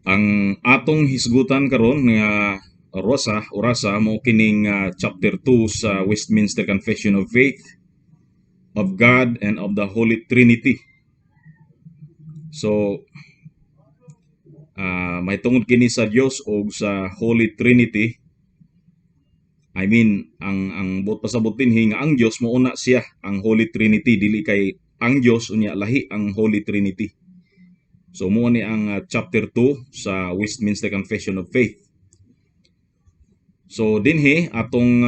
Ang atong hisgutan karon nga rosa orasa mo kining chapter 2 sa Westminster Confession of Faith, of God and of the Holy Trinity. So may tungod kini sa Dios o sa Holy Trinity. I mean, ang buot pasabot dinhi nga ang Dios mo una siya ang Holy Trinity, dili kay ang Dios unya lahi ang Holy Trinity. So mo ni ang chapter 2 sa Westminster Confession of Faith. So dinhi atong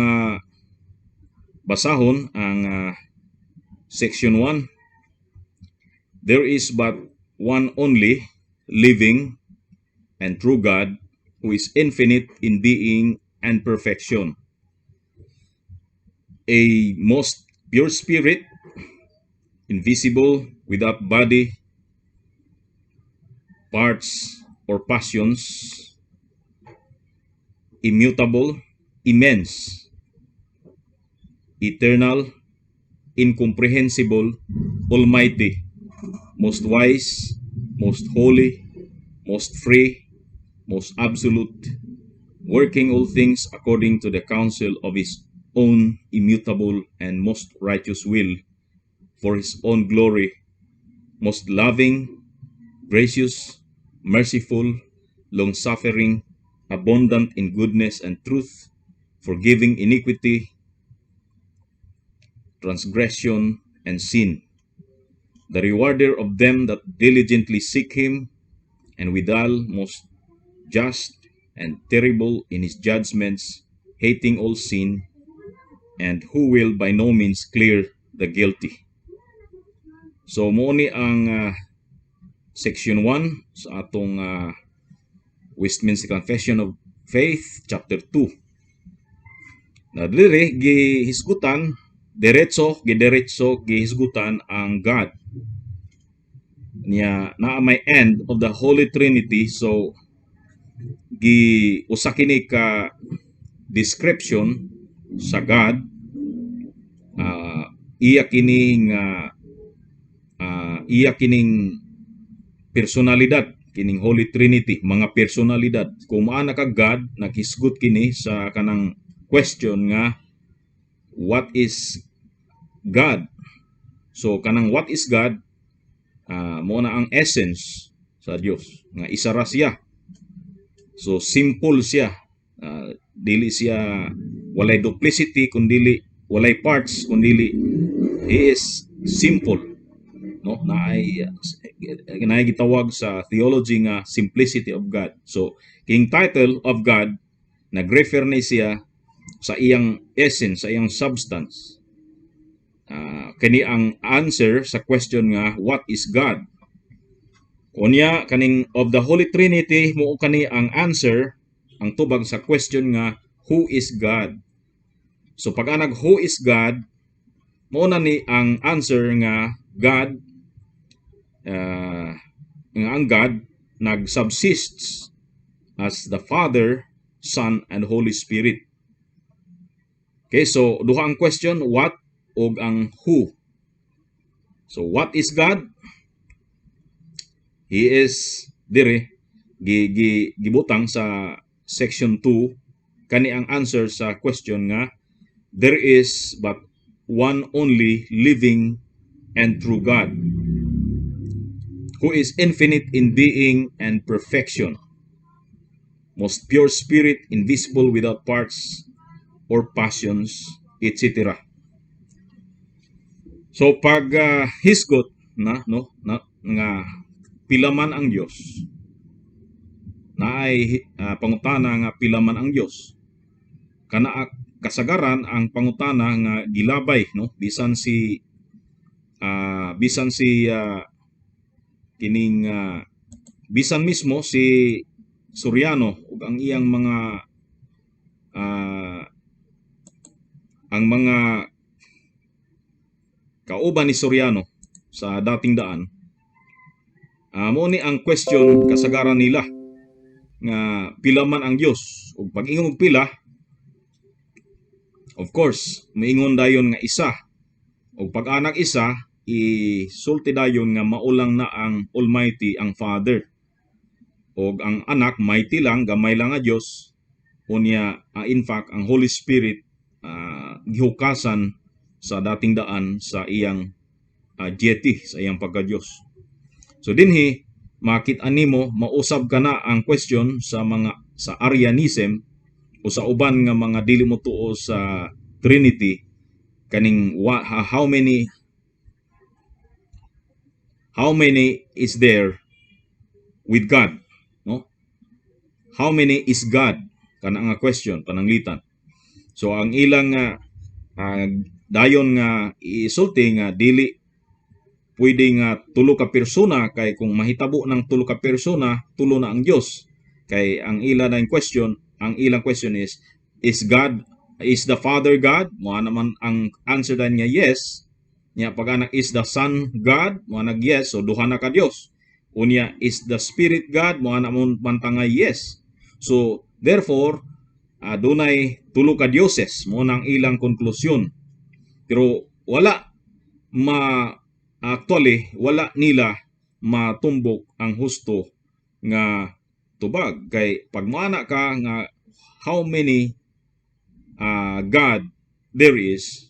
basahon ang section 1. There is but one only living and true God, who is infinite in being and perfection, a most pure spirit, invisible, without body, parts, or passions, immutable, immense, eternal, incomprehensible, almighty, most wise, most holy, most free, most absolute, working all things according to the counsel of his own immutable and most righteous will, for his own glory, most loving, gracious, merciful, long-suffering, abundant in goodness and truth, forgiving iniquity, transgression, and sin, the rewarder of them that diligently seek him, and withal most just and terrible in his judgments, hating all sin, and who will by no means clear the guilty. So mo ni ang section 1 sa atong Westminster Confession of Faith chapter 2. Na diri gihisgutan diretso, gidiretso gihisgutan ang God. Niya naa may and of the Holy Trinity, so gi usa kini ka description sa God, iya kini nga iya kining personalidad, kining Holy Trinity, mga personalidad. Kung maana ka God, naghisgot kini sa kanang question nga "What is God?" So kanang "What is God?" Mo na ang essence sa Dios nga isa ra siya. So simple siya, dili siya walay duplicity, kun dili walay parts, kun dili he is simple, no? Naay naay gitawag sa theology nga simplicity of God. So king title of God nag-refer ni siya sa iyang essence, sa iyang substance. Kini ang answer sa question nga "What is God?" Unya kaning of the Holy Trinity, mo kani ang answer, ang tubag sa question nga "Who is God?" So pag anag "Who is God?", mo na ni ang answer nga God, nga ang God nag-subsists as the Father, Son and Holy Spirit. Okay, so duha ang question, what ug ang who. So what is God? He is dire gi, gi gibutang sa section 2 kani ang answer sa question nga there is but one only living and true God, who is infinite in being and perfection, most pure spirit, invisible, without parts or passions, etc. So pag hisgot na, no, na nga pila man ang Dios, naay pangutana nga pila man ang Dios, kana kasagaran ang pangutana nga gilabay, no, bisan si kining bisan mismo si Soriano ug ang iyang mga ang mga kauban ni Soriano sa dating daan, mo ni ang question kasagaran nila nga pila man ang Dios. Ug pag ingon og pila, of course moingon dayon nga isa. Ug pag anag isa, isulti dayon nga mao lang na ang Almighty, ang Father. Og ang Anak mighty lang, gamay lang nga Dios. Unya, in fact, ang Holy Spirit gihukasan sa dating daan sa iyang deity, sa iyang pagka-Dios. So dinhi makita nimo, mausab ka na ang question sa mga sa Arianism o sa uban nga mga dili mo tuo sa Trinity, kaning how many is there with God, no? How many is God? Kana nga question pananglitan. So ang ilang nga dayon nga isulti nga dili pwede nga tulo ka persona, kay kung mahitabo ng tulo ka persona, tulo na ang Dios. Kay ang ila na question, ang ilang question is God, is the Father God? Mo naman ang answer dan nga yes. Nya pag anak, is the Son God? Mo nag yes, so duha na ka Dios. Unya, is the Spirit God? Mo na mo nga yes. So therefore, dunay tulo ka Dioses. Mo nang ilang konklusyon, pero wala ma actually wala nila matumbok ang husto nga tubag, kay pag moana ka nga how many God there is,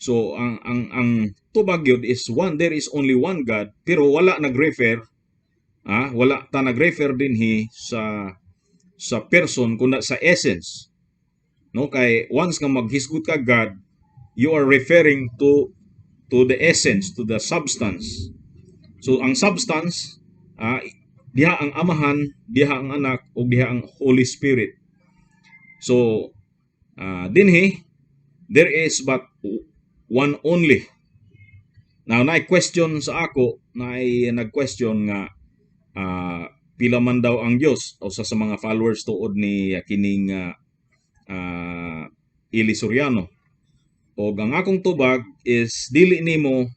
so ang tubag yun is one. There is only one God, pero wala nag-refer, wala ta nag-refer dinhi sa person kuna sa essence, no? Kay once nga maghisgot ka God, you are referring to the essence, to the substance. So ang substance, diha ang Amahan, diha ang Anak ug diha ang Holy Spirit. So dinhi there is but one only. Now, naay question sa ako, naay nag-question nga pila man daw ang Dios, o sa mga followers tuod ni kining Eli Soriano. Og ang akong tubag is dili nimo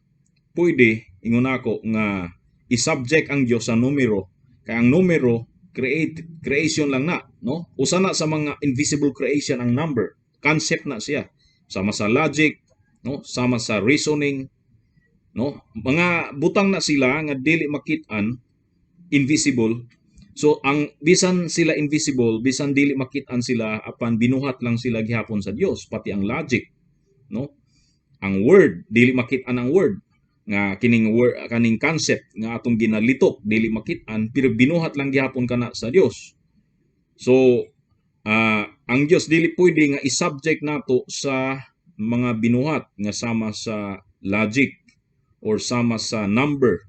pwede ingon ako nga i-subject ang Dios sa numero, kay ang numero create creation lang na, no? Usa na sa mga invisible creation ang number. Concept na siya, sama sa logic, no? Sama sa reasoning, no? Mga butang na sila nga dili makit-an, invisible. So ang bisan sila invisible, bisan dili makit-an sila, apan binuhat lang sila gihapon sa Dios, pati ang logic, no? Ang word, dili makit-an ang word nga kining word, kaning concept nga atong ginalitok, dili makit-an, pero binuhat lang gihapon kana sa Dios. So ang Dios dili pwede nga i-subject nato sa mga binuhat nga sama sa logic or sama sa number.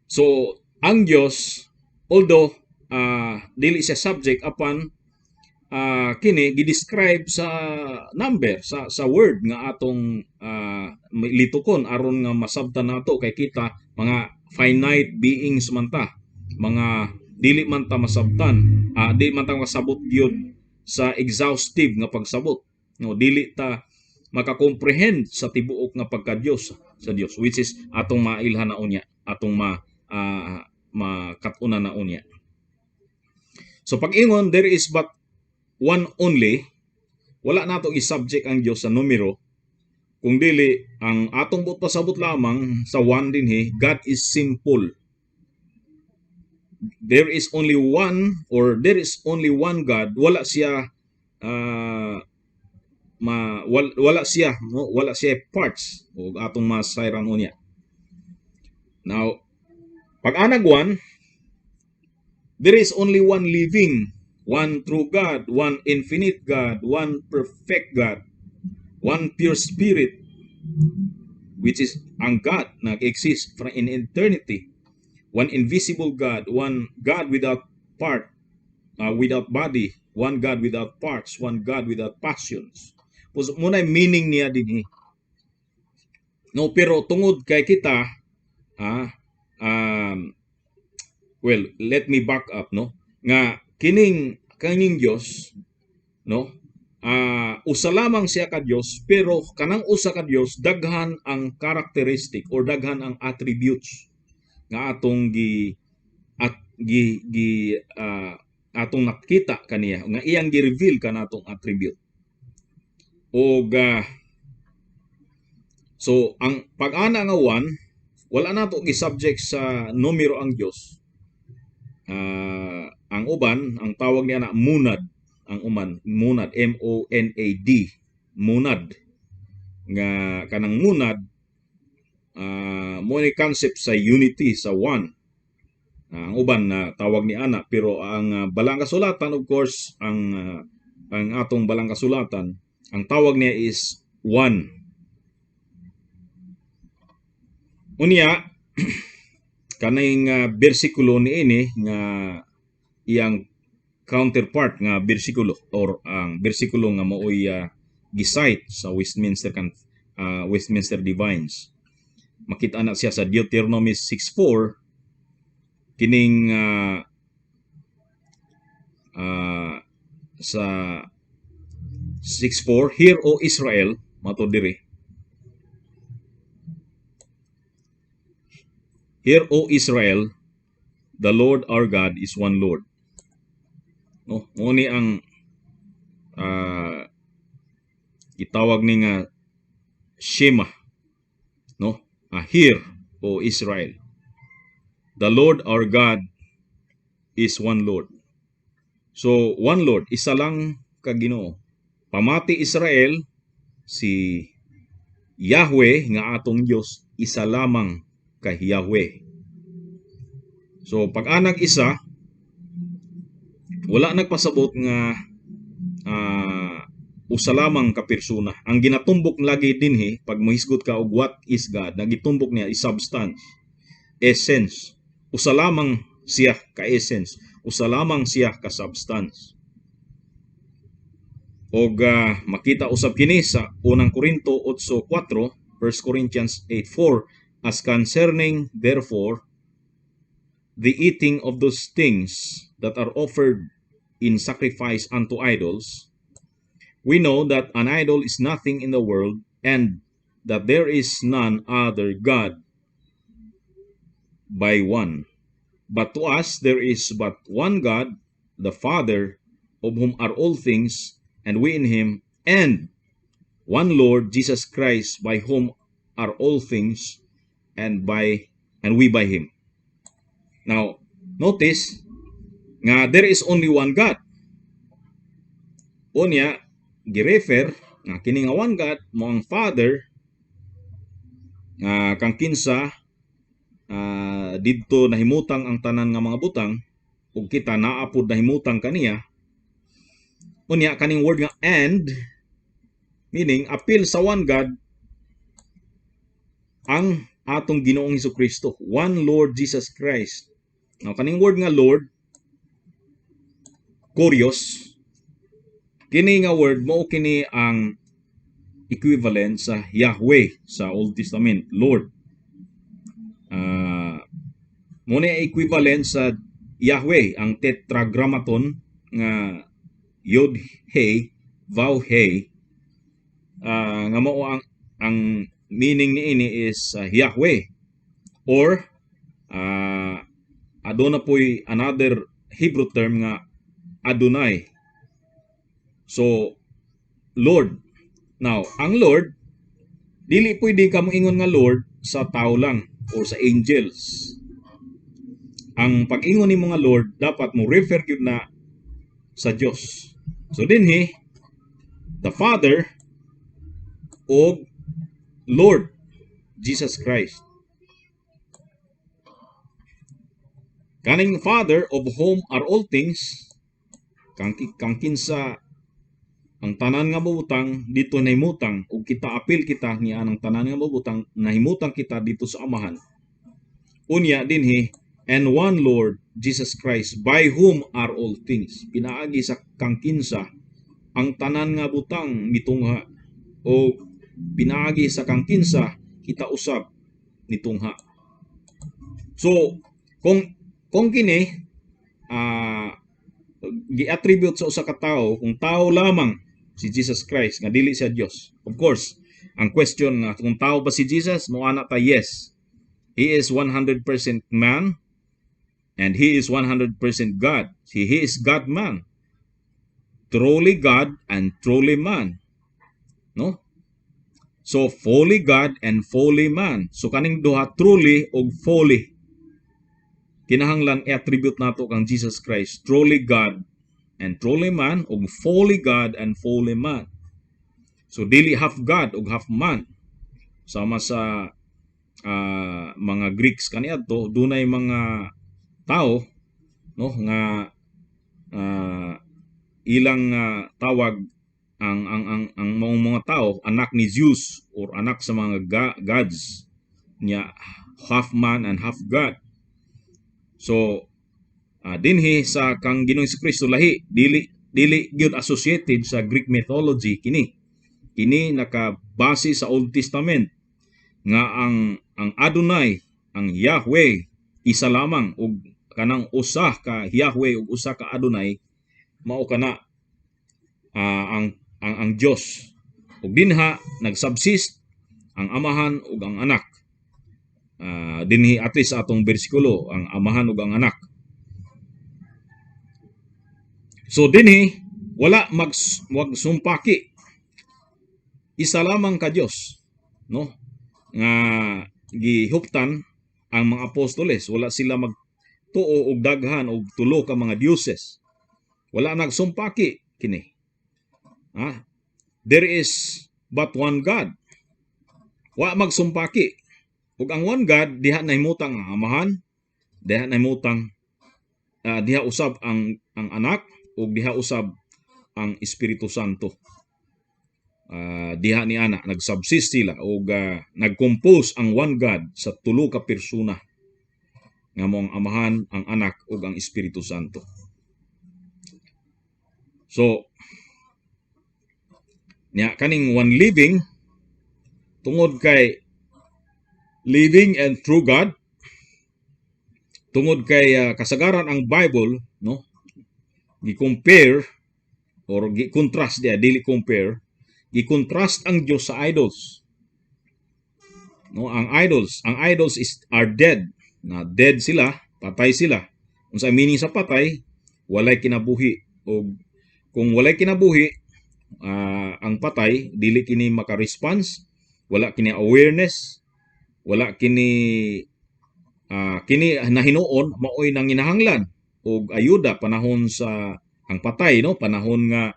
So ang Dios, although dili siya subject, apan kini gi-describe sa number, sa word nga atong litukon aron nga masabtan nato, kay kita mga finite beings man ta, mga dili man ta masabtan, di man ta masabot gyud sa exhaustive nga pagsabot, no? Dili ta makakomprehend sa tibuok nga pagka-Dios sa Dios, which is atong mailhan na unya, atong makat-unan na unya. So pag-ingon there is but one only, wala nato i-subject ang Dios sa numero. Kung dili, ang atong buot pasabot lamang sa one dinhi, God is simple. There is only one or there is only one God. Wala siya wala siya, no? Wala siya parts o atong masayran unya. Now, pag anag one, there is only one living, one true God, one infinite God, one perfect God, one pure spirit, which is ang God nag-exist from in eternity, one invisible God, one God without part, without body, one God without parts, one God without passions. Pus muna meaning niya dinhi. No, pero tungod kay kita well, let me back up, no? Nga kining kaning Dios, no? Usa lamang siya ka Dios, pero kanang usa ka Dios daghan ang characteristic or daghan ang attributes nga atong gi at gi, gi atong nakita kaniya nga iyang gi-reveal kanatong attribute. Og so ang pag-ana nga one, wala nato gi-subject sa numero ang Dios. Ang uban, ang tawag niya na monad, ang uban monad, M O N A D, monad, nga kanang monad mo ni concept sa unity, sa one. Ang uban na tawag ni ana, pero ang balang kasulatan, of course, ang atong balang kasulatan, ang tawag niya is one. Unya kaning bersikulo niini nga iyang counterpart nga bersikulo or ang bersikulo nga maoy gi-cite sa Westminster Divines, makita na siya sa Deuteronomy 6:4, kining sa 6:4, "Hear, O Israel," mato diri, "Hear, O Israel, the Lord our God is one Lord." No, mo ni ang gitawag ni nga Shema, no? "Hear, O Israel, the Lord our God is one Lord." So, one Lord, isa lang ka Ginoo. Pamati Israel, si Yahweh nga atong Dios isa lamang ka Yahweh. So, pag anag isa, wala nagpasabot nga usa lamang ka persona. Ang ginatumbok lagi dinhi pag mohisgot ka og what is God, nagitumbok niya is substance, essence. Usa lamang siya ka essence, usa lamang siya ka substance. Og makita usab kini sa Unang Korinto 8:4, 1 Corinthians 8:4, "As concerning therefore the eating of those things that are offered in sacrifice unto idols, we know that an idol is nothing in the world and that there is none other God by one. But to us there is but one God, the Father, of whom are all things, and we in him, and one Lord, Jesus Christ, by whom are all things, and we by him." Now, notice nga there is only one God. Unya, girefer nga kini nga one God mo ang Father nga kang kinsa didto nahimutang ang tanan nga mga butang ug kita naa pod nahimutang kaniya. Unya kaning word nga "and," meaning apil sa one God ang atong Ginoong Hesus, one Lord Jesus Christ. Now, kaning word nga "Lord," kurios, kini nga word mao kini ang equivalent sa Yahweh sa Old Testament, Lord. Mo ni equivalent sa Yahweh, ang Tetragrammaton nga Yod He Vav He, nga mao ang meaning niini is Yahweh, or aduna poy another Hebrew term nga Adonai. So Lord. Now, ang Lord, dili pwede ka moingon nga Lord sa tao lang or sa angels. Ang pag-ingon nimo nga Lord, dapat mo refer gyud na sa Dios. So dinhi, the Father og Lord Jesus Christ. Kaning Father, of whom are all things, kang kinsa ang tanan nga butang dito nahimutang ug kita apil kita niya ang tanan nga butang nahimutang kita dito sa Amahan. Unya dinhi, and one Lord Jesus Christ, by whom are all things. Pinaagi sa kang kinsa ang tanan nga butang mitungha o pinaagi sa kang kinsa kita usab nitungha. So kung kini gi-attribute sa usa ka tawo, kung tao lamang si Jesus Christ nga dili siya Dios. Of course, ang question nga kung tao ba si Jesus, mo ana ta, yes. He is 100% man and he is 100% God. He is God man. Truly God and truly man. No? So fully God and fully man. So kaning duha, truly ug fully. Kinahanglan i-attribute nato kang Jesus Christ, truly God and truly man, ug fully God and fully man. So dili half God ug half man. Sama sa mga Greeks kaniadto, dunay mga tao, no, nga ilang tawag ang mga tao anak ni Zeus or anak sa mga gods niya, half man and half God. So dinhi sa kang Ginoong Kristo lahi, dili dili gyud associated sa Greek mythology kini. Kini nakabase sa Old Testament nga ang Adonai, ang Yahweh, isa lamang, ug kanang usa ka Yahweh ug usa ka Adonai mao kana ang Dios. Ug dinha nagsubsist ang Amahan ug ang Anak. Dinhi at least sa atong bersikulo, ang Amahan ug ang Anak. So dinhi wala mag sumpaki. Isa lamang ka Dios, no? Nga gihuptan ang mga apostoles, wala sila magtuo og daghan og tulo ka mga diyoses. Wala nagsumpaki kini. Ha? There is but one God. Wa magsumpaki. Ug ang one God, diha nahimutang ang Amahan, diha nahimutang diha usab ang Anak, ug diha usab ang Espiritu Santo. Diha ni ana nagsubsist sila ug nag-compose ang one God sa tulo ka persona nga mao ang Amahan, ang Anak ug ang Espiritu Santo. So nya kaning one living, tungod kay living and true God, tungod kay kasagaran ang Bible, no, gi-compare or gi-contrast diya, dili compare, gi-contrast ang Dios sa idols, no? Ang idols is are dead na, dead sila, patay sila. Unsa meaning sa patay? Walay kinabuhi. Og kung walay kinabuhi ang patay, dili kini maka-response, wala kini awareness, wala kini kini nahinuon maoy nanginahanglan og ayuda panahon sa ang patay, no, panahon nga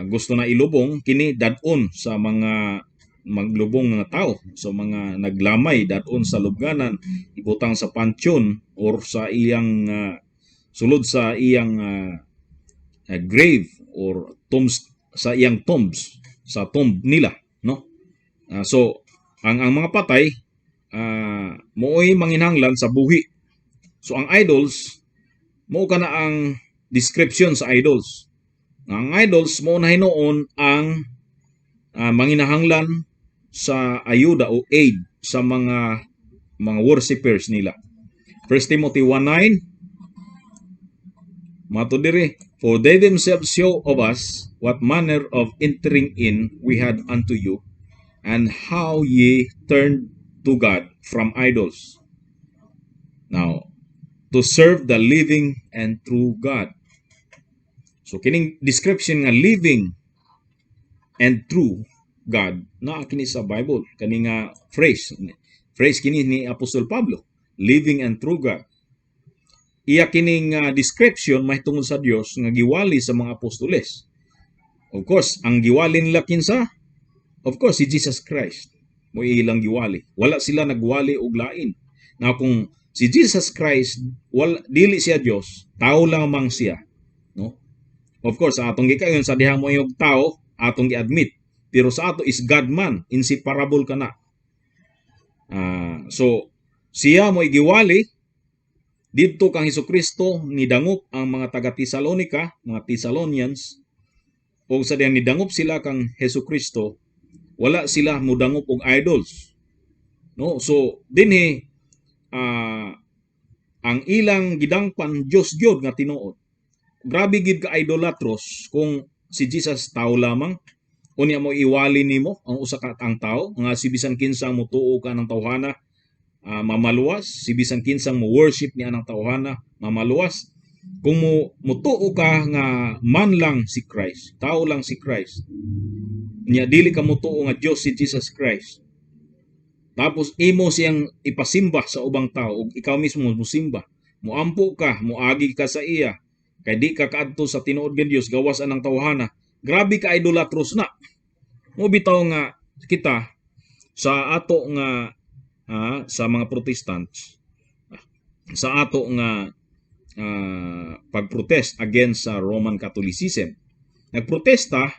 gusto na ilubong kini, dad-on sa mga maglubong nga tao, sa mga naglamay, dad-on sa lubnganan, ibutang sa pantheon or sa iyang sulod sa iyang grave or tombs, sa iyang tombs, sa tomb nila, no? So ang mga patay mooy manginahanglan sa buhi. So ang idols, mao kana ang description sa idols. Ang idols mao na hinuon ang manginahanglan sa ayuda o aid sa mga worshipers nila. 1 Timothy 1:9. Mato diri, "For they themselves show of us what manner of entering in we had unto you, and how ye turned to God from idols." Now, "to serve the living and true God." So kining description nga living and true God naa kini sa Bible, kani nga phrase, phrase kini ni Apostol Pablo, living and true God. Iya kining description mahitungod sa Dios nga giwali sa mga apostoles. Of course, ang giwali nila kinsa? Of course, si Jesus Christ. Mo ilang giwali. Wala sila nagwali og lain. Na kung si Jesus Christ wala, dili siya Dios, tao lamang siya, no? Of course, sa atong gikayon sa dihang mo yung tao, atong gi-admit. Pero sa ato is God man, inseparable kana. So siya mo giwali didto kang Hesukristo, nidangop ang mga taga Tesalonica, mga Thessalonians, o sa diyang nidangop sila kang Hesukristo, wala sila mudangop og idols. No? So dinhi ang ilang gidangpan Dios gyud nga tinuod. Grabe gid ka idolatros kung si Jesus tao lamang. Unya mo iwali nimo ang usa ka ang tao nga si bisan kinsang motuo ka ng tawhana mamaluwas, si bisan kinsang mo worship niya ng tawhana mamaluwas. Kung mo mutuo ka nga man lang si Christ, tao lang si Christ, nya dili ka mutuo nga Dios si Jesus Christ, tapos imo siyang ipasimba sa ubang tao ug ikaw mismo musimba. Muampo ka, muagi ka sa iya. Kay di ka kaadto sa tinuod nga Dios gawas anang tawhana. Grabe ka idolatrous na. Mo bitaw nga kita sa ato nga sa mga Protestants, sa ato nga pagprotest against sa Roman Catholicism. Nagprotesta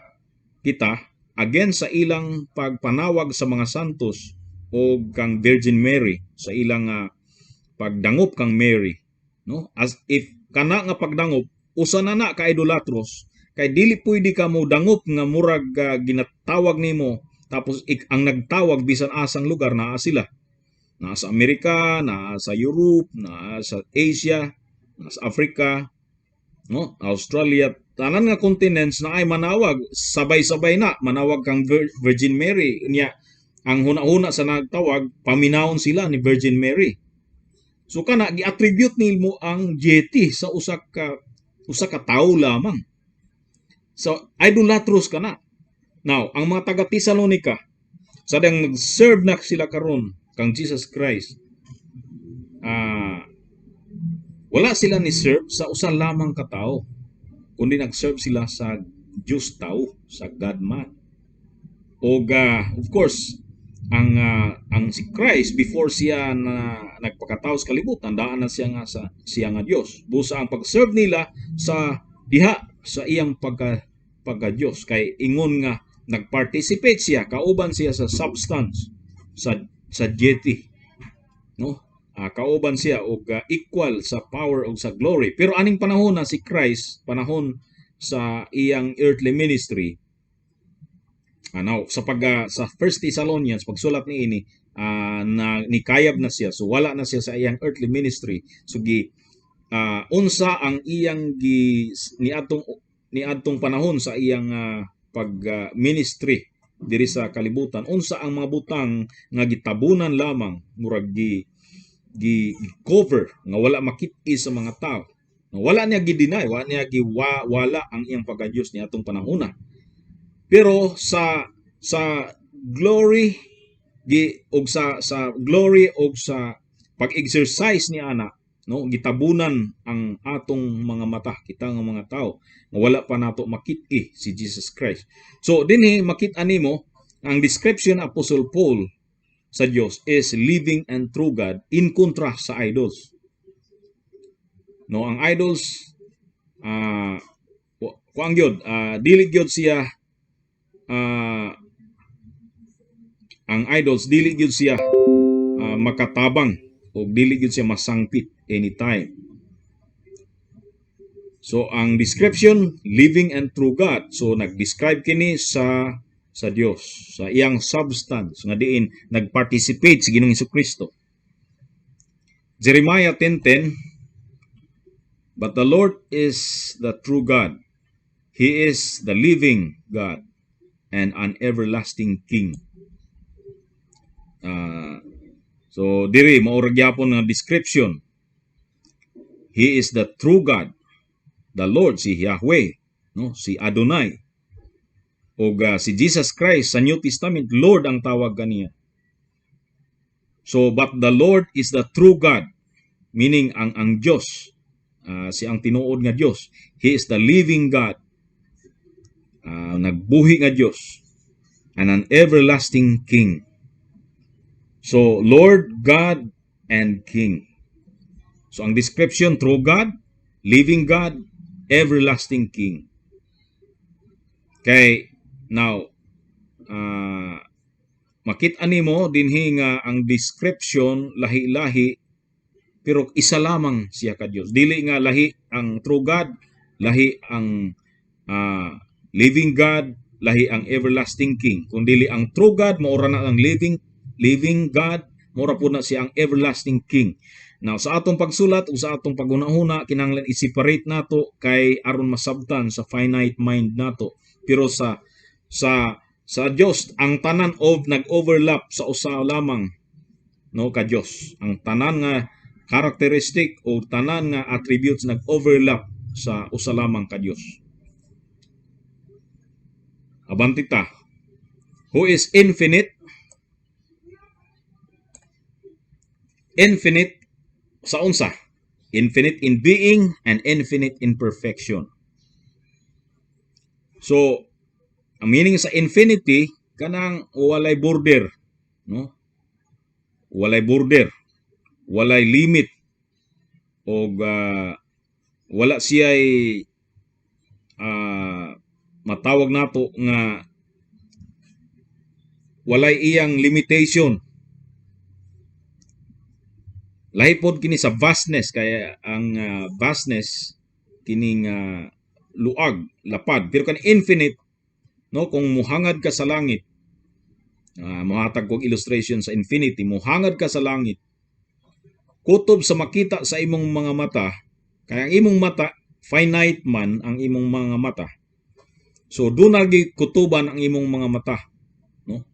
kita against sa ilang pagpanawag sa mga santos o kang Virgin Mary, sa ilang pagdangop kang Mary, no, as if kana nga pagdangop usa na na ka idolatros, kay dili pwede ka mo dangop nga murag ginatawag nimo, tapos ang nagtawag bisan asang lugar naa sila, naa sa Amerika, naa sa Europe, naa sa Asia, naa sa Africa, no, Australia, tanan nga continents na ay manawag, sabay-sabay na manawag kang Virgin Mary niya. Ang huna-huna sa nagtawag, paminawon sila ni Virgin Mary. So kana gi-attribute nimo ang deity sa usa ka tawo lamang. So idolatrous ka na. Now, ang mga taga Tesalonica, sa dang nag-serve na sila karon kang Jesus Christ, wala sila ni serve sa usa lamang ka tawo, kundi nag-serve sila sa Diyos tao, sa God man. Og of course, ang si Christ, before siya na nagpakatao sa kalibutan, daan na siya nga sa siya nga Dios. Busa ang pag-serve nila sa diha sa iyang pagka Dios, kay ingon nga nagparticipate siya, kauban siya sa substance, sa deity, no? Kauban siya og equal sa power og sa glory. Pero aning panahon na si Christ, panahon sa iyang earthly ministry, now sa First Thessalonians, pagsulat ni ini, na nikayab na siya, so wala na siya sa iyang earthly ministry. So gi unsa ang iyang gi niadtong panahon sa iyang pag ministry diri sa kalibutan, unsa ang mga butang nga gitabunan lamang, murag gi cover nga wala makit-i sa mga tao? Wala niya gi-deny, wala niya giwala ang iyang pagka-Diyos niadtong panahona. Pero sa glory gi og sa glory og sa pag-exercise ni ana, no, gitabunan ang atong mga mata, kita nga mga tao, nga wala pa nato makit-i si Jesus Christ. So dinhi makit-a nimo ang description Apostle Paul sa Dios is living and true God in contrast sa idols. No, ang idols, kuang gyud, dili gyud siya, ang idols dili gyud siya makatabang o dili gyud siya masangpit anytime. So ang description, living and true God. So nag-describe kini sa Dios, sa iyang substance nga diin nagparticipate si Ginoong Kristo. Jeremiah 10:10: "But the Lord is the true God. He is the living God and an everlasting King." So diri mao ra gyapon nga description. He is the true God, the Lord, si Yahweh, no, si Adonai. Og si Jesus Christ sa New Testament, Lord ang tawag kaniya. So but the Lord is the true God, meaning ang Dios, si ang tinuod nga Dios. He is the living God. Nagbuhi nga Dios and an everlasting King. So Lord, God and King. So ang description, true God, living God, everlasting King. Kay now makita nimo dinhi nga ang description lahi-lahi, pero isa lamang siya ka Dios. Dili nga lahi ang true God, lahi ang living God, lahi ang everlasting King. Kung dili, ang true God maura na ang living God, maura po na siya ang everlasting King. Now, sa atong pagsulat o sa atong paghuna-huna, kinahanglan i-separate nato kay aron masabtan sa finite mind nato. Pero sa Dios, ang tanan of nag-overlap sa usa lamang, no, ka Dios. Ang tanan nga characteristic o tanan nga attributes nag-overlap sa usa lamang ka Dios. Abante ta. Who is infinite? Infinite sa unsa? Infinite in being and infinite in perfection. So, ang meaning sa infinity, kanang walay border, no? Walay border, walay limit og wala siya matawag nato nga walay iyang limitation. Lahi pod kini sa vastness, kaya ang vastness kining luag, lapad. Pero kan infinite, no, kung muhangad ka sa langit, muhatag kog illustration sa infinity, muhangad ka sa langit, kutob sa makita sa imong mga mata, kaya ang imong mata, finite man ang imong mga mata. So duna kutuban ang imong mga mata, no?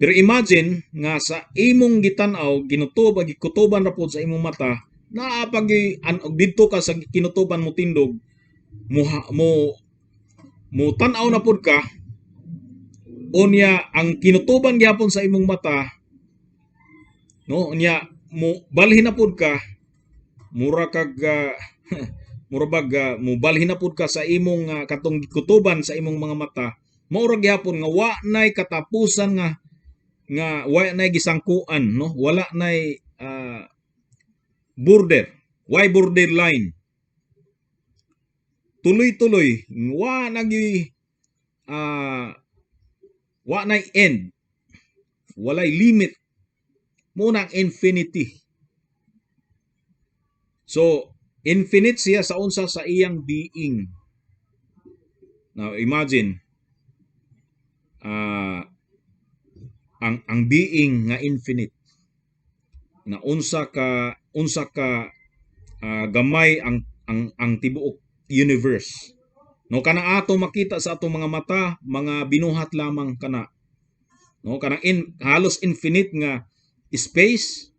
Pero imagine nga sa imong gitan-aw, ginutob, gikutuban ra pod sa imong mata, naa pa og didto ka sa kinutuban mo tindog, mo tan-aw na pod ka, unya ang kinutuban gyapon sa imong mata, no, unya mo balhin na pod ka, mura kag mura bag mo balhin na pod ka sa imong katong gikutuban sa imong mga mata, mao ra gyapon nga wa nay katapusan nga wa nay gisangkuan, no, wala nay border, why borderline, tuloy-tuloy, wa nagi wa nay end, walay limit mo na ang infinity. So infinite siya sa unsa? Sa iyang being. Now imagine ang being nga infinite na unsa ka gamay ang tibuok universe, no? Kanang ato makita sa atong mga mata, mga binuhat lamang kana, no? Kanang halos infinite nga space,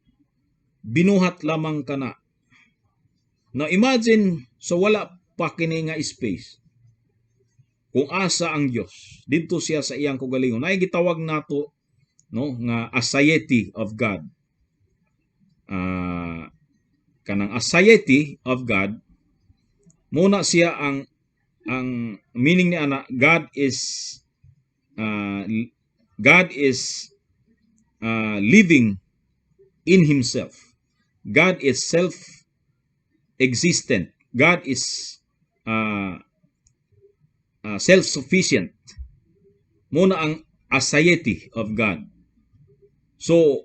binuhat lamang kana. Now imagine sa wala pa kini nga space, kung asa ang Dios. Didto siya sa iyang kaugalingon. Nay gitawag nato, no, nga aseity of God. Kanang aseity of God muna siya, ang meaning ni ana, God is living in himself. God is self existent. God is self-sufficient. Muna ang aseity of God. So,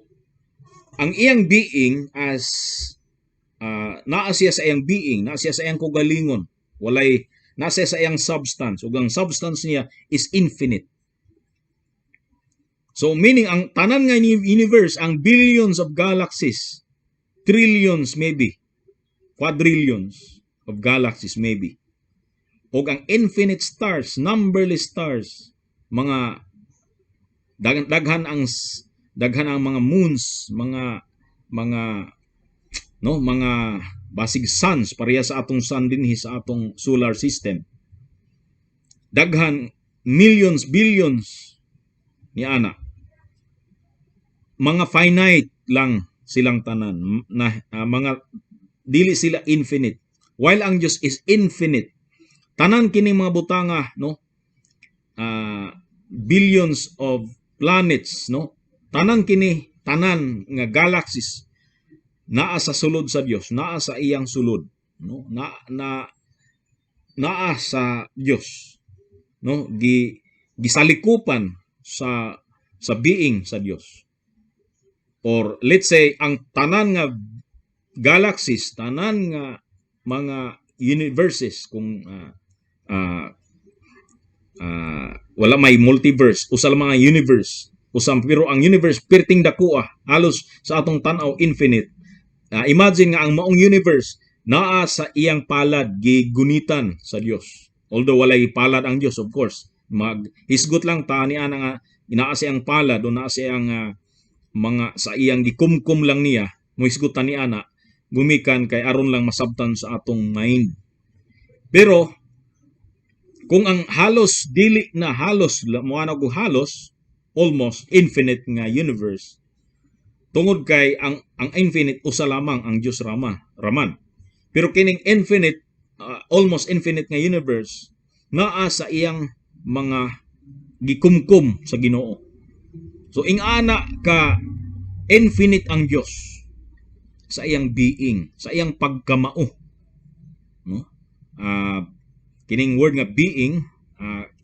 ang iyang being as naa siya sa iyang being, naa siya sa iyang kaugalingon, walay naa siya sa iyang substance, ug ang substance niya is infinite. So meaning ang tanan nga universe, ang billions of galaxies, trillions maybe, quadrillions of galaxies maybe, ug ang infinite stars, numberless stars, mga daghan ang mga moons, mga no, mga basig suns, pareha sa atong sun dinhi sa atong solar system. Daghan, millions, billions ni ana. Mga finite lang silang tanan na mga dili sila infinite. While ang Dios is infinite. Tanan kini mga butanga, no, billions of planets, no, tanan kini, tanan nga galaxies naa sa sulod sa Dios, naa sa iyang sulod, no, na na naa sa Dios, no, gisalikupan sa being sa Dios. Or let's say ang tanan nga galaxies, tanan nga mga universes, kung wala may multiverse, usa lang mga universe, usam, pero ang universe perting dakoa, halos sa atong tan-aw infinite. Imagine nga ang maong universe naa sa iyang palad, gigunitan sa Dios. Although walay palad ang Dios, of course. Mag hisgot lang ta ni ana nga naa sa iyang palad o naa sa iyang mga sa iyang gikumkum lang niya, mohisgot ta ni ana gumikan kay aron lang masabtan sa atong mind. Pero kung ang halos dili na halos mo ana ko halos almost infinite nga universe, tungod kay ang infinite usa lamang, ang Dios rama raman. Pero kining infinite, almost infinite nga universe naa sa iyang mga gikumkum sa Ginoo. So ingana ka infinite ang Dios sa iyang being, sa iyang pagkamao, no? Kining word nga being,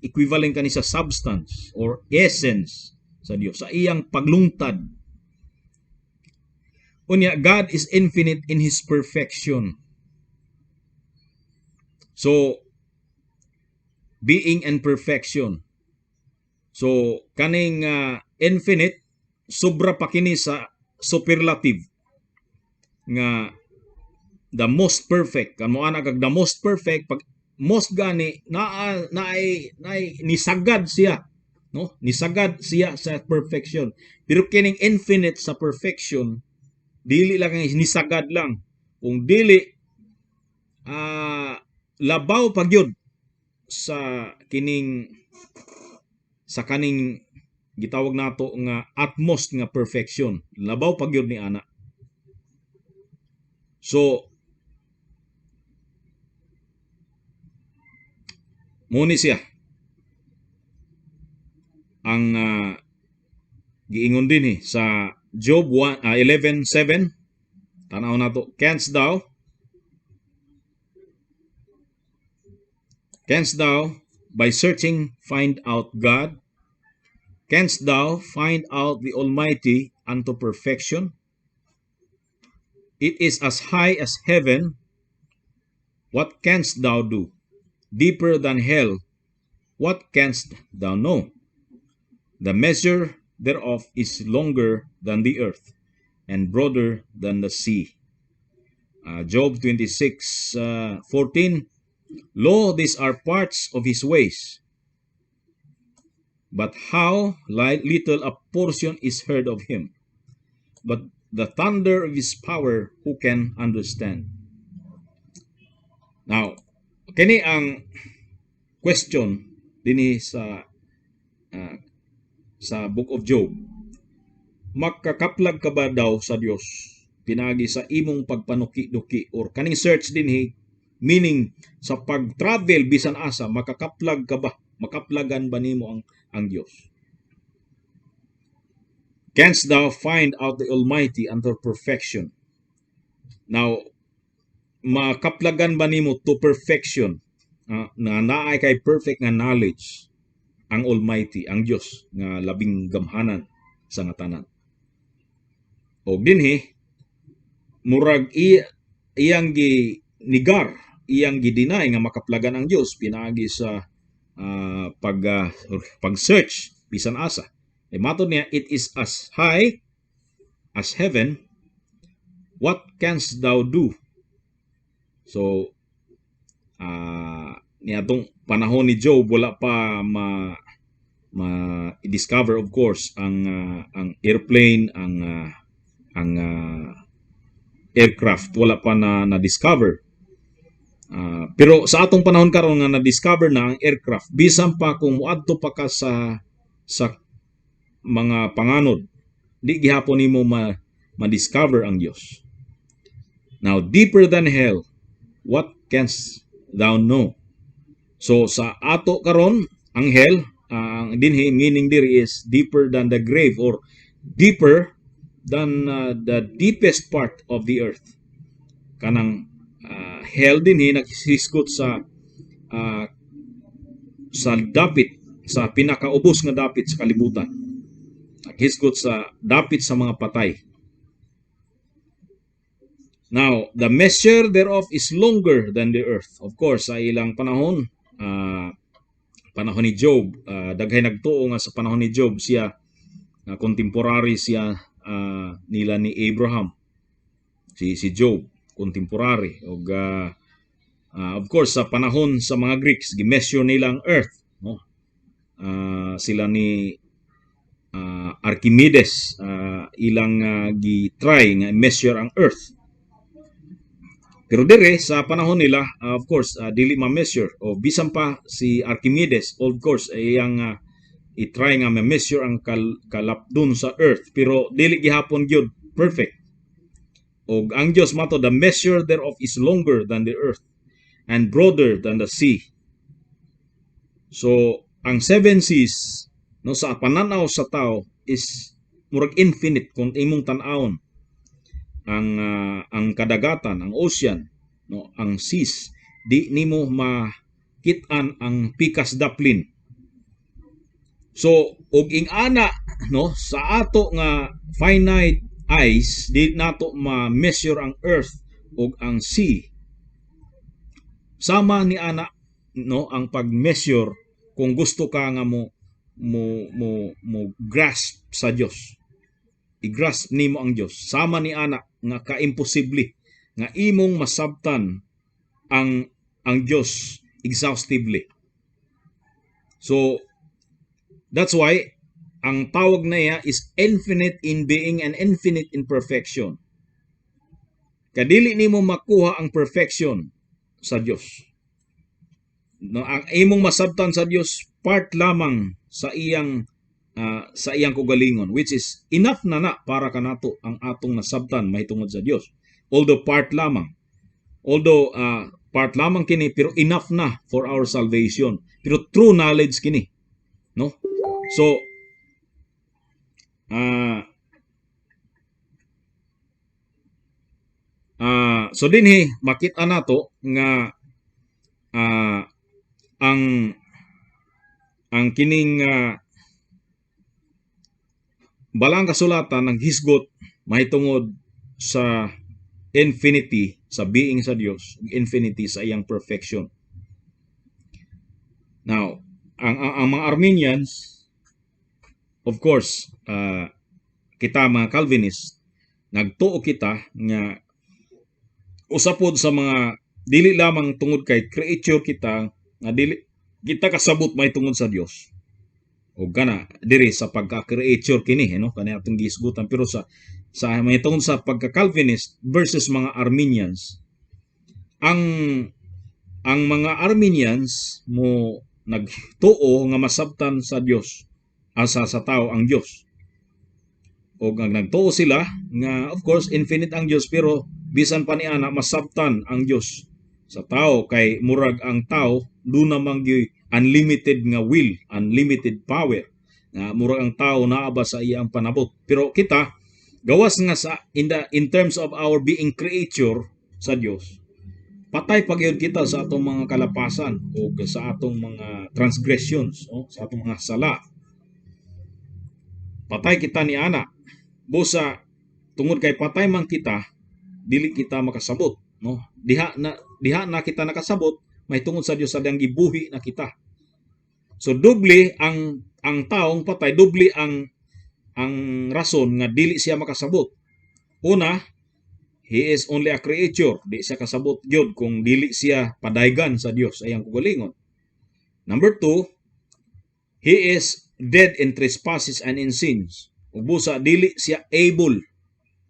equivalent kani sa substance or essence sa Dios, sa iyang paglungtad. Unya, God is infinite in His perfection. So being and perfection. So kaning infinite, sobra pa kini sa superlative nga the most perfect. Kan mo ana kag the most perfect, pag most gani naa naay naay nisagad siya, no? Nisagad siya sa perfection. Pero kining infinite sa perfection, dili lang ang nisagad lang, kung dili labaw pa gyud sa kining sa kaning gitawag nato nga utmost nga perfection. Labaw pa gyud ni ana. So muni siya ang giingon dinhi sa Job 1, 11:7. Tanaw nato. Canst thou by searching find out God? Canst thou find out the Almighty unto perfection? It is as high as heaven. What canst thou do? Deeper than hell, what canst thou know? The measure thereof is longer than the earth and broader than the sea. Job 26, 14. Lo, these are parts of his ways. But how little a portion is heard of him. But the thunder of his power, who can understand? Now, kini ang question dinhi sa Book of Job. Makakaplag ka ba daw sa Dios pinaagi sa imong pagpanuki-duki or kaning search dinhi, meaning sa pag-travel bisan asa, makakaplag ka ba? Makaplagan ba nimo ang Dios? Canst thou find out the Almighty unto perfection? Now, makaplagan ba nimo to perfection, na naay kay perfect nga knowledge ang Almighty, ang Dios nga labing gamhanan sa nga tanan? Og dinhi murag iyang gi negar, iyang gi-deny nga makaplagan ang Dios pinaagi sa pag-search bisan asa. E matod niya, "It is as high as heaven, what canst thou do?" So niadtong panahon ni Job, wala pa ma ma discover, of course, ang airplane, ang aircraft, wala pa na na-discover. Pero sa atong panahon karon nga na-discover na ang aircraft, bisan pa kung moadto pa ka sa mga panganod, di gihapon nimo ma ma-discover ang Dios. Now, deeper than hell, what canst thou know? So sa ato karon, ang hell, ang dinhi meaning diri is deeper than the grave or deeper than the deepest part of the earth. Kanang hell dinhi naghisgot sa dapit, sa pinakaubos nga dapit sa kalibutan. Naghisgot sa dapit sa mga patay. Now, the measure thereof is longer than the earth. Of course, sa ilang panahon, panahon ni Job, daghay nagtuo nga sa panahon ni Job siya, contemporary siya nila ni Abraham. Si Job, contemporary. Og of course, sa panahon sa mga Greeks, gi-measure nila ang earth, no? Sila ni Archimedes, ilang gi-try nga measure ang earth. Pero dire sa panahon nila, of course, dili ma-measure o bisan pa si Archimedes, of course, ay iyang i-try nga ma-measure ang kalapdon sa earth, pero dili gihapon gyud perfect. Og ang Dios mato, "The measure thereof is longer than the earth and broader than the sea." So ang seven seas, no, sa pananaw sa tao is murag infinite kung imong tan-awon ang kadagatan, ang ocean, no, ang seas, di nimo makit-an ang pikas daplin. So og ing-ana, no, sa ato nga finite eyes, di nato ma-measure ang earth ug ang sea. Sama ni ana, no, ang pag-measure kung gusto ka nga mo grasp sa Dios. I-grasp nimo ang Dios. Sama ni ana nga ka-imposible nga imong masabtan ang Dios exhaustively. So that's why ang tawag na iya is infinite in being and infinite in perfection. Kadili nimo makuha ang perfection sa Dios. No, ang imong masabtan sa Dios, part lamang sa iyang kaugalingon, which is enough na na para kanato ang atong nasabtan mahitungod sa Dios. Although part lamang. Although part lamang kini, pero enough na for our salvation. Pero true knowledge kini. No? So dinhi makita nato nga ang kining Balaang Kasulatan ang hisgot mahitungod sa infinity sa being sa Dios, infinity sa iyang perfection. Now, ang mga Arminians, of course, kita mga Calvinist, nagtuo kita nga usa pod sa mga dili lamang tungod kay creature kita nga dili kita kasabot mahitungod sa Dios. O gana diri sa pagka-creature kini, no, kani atong gihisgutan, pero sa mahitungod sa pagka-Calvinist versus mga Arminians, ang mga Arminians mo nagtuo nga masabtan sa Dios asa sa tao ang Dios. O ang nagtuo sila nga of course infinite ang Dios, pero bisan pa ni ana masabtan ang Dios sa tao kay murag ang tao duna man gyuy unlimited nga will, unlimited power, nga murag ang tao naa ba sa iyang panabot. Pero kita, gawas nga sa in terms of our being creature sa Dios, patay pa gyud kita sa atong mga kalapasan o sa atong mga transgressions, oh, sa atong mga sala. Patay kita ni ana. Busa tungod kay patay man kita, dili kita makasabot, no? Diha na kita nakasabot mahitungod sa Dios sa diyang gibuhi na kita. So doble ang taong patay, doble ang rason nga dili siya makasabot. Una, he is only a creature, di siya kasabot gyud kung dili siya padaygan sa Dios sa iyang kaugalingon. Number two, he is dead in trespasses and in sins. Ug busa dili siya able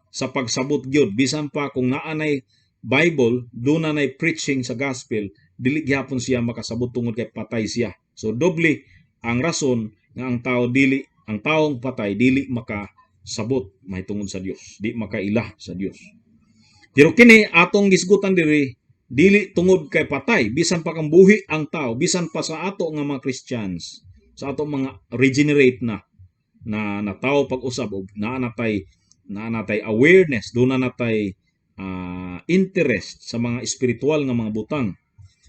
sa pagsabot gyud, bisan pa kung naa nay Bible, duna nay preaching sa gospel, dili gihapon siya makasabot tungod kay patay siya. So doble ang rason nga ang tao dili ang taong patay dili makasabot mahitungod sa Dios, di makaila sa Dios. Pero kini atong gisgutan diri, dili tungod kay patay, bisan pa kang buhi ang tao, bisan pa sa ato nga mga Christians, sa ato mga regenerate na na na tao pag-usab og naa natay awareness, duna natay interest sa mga espiritual nga mga butang.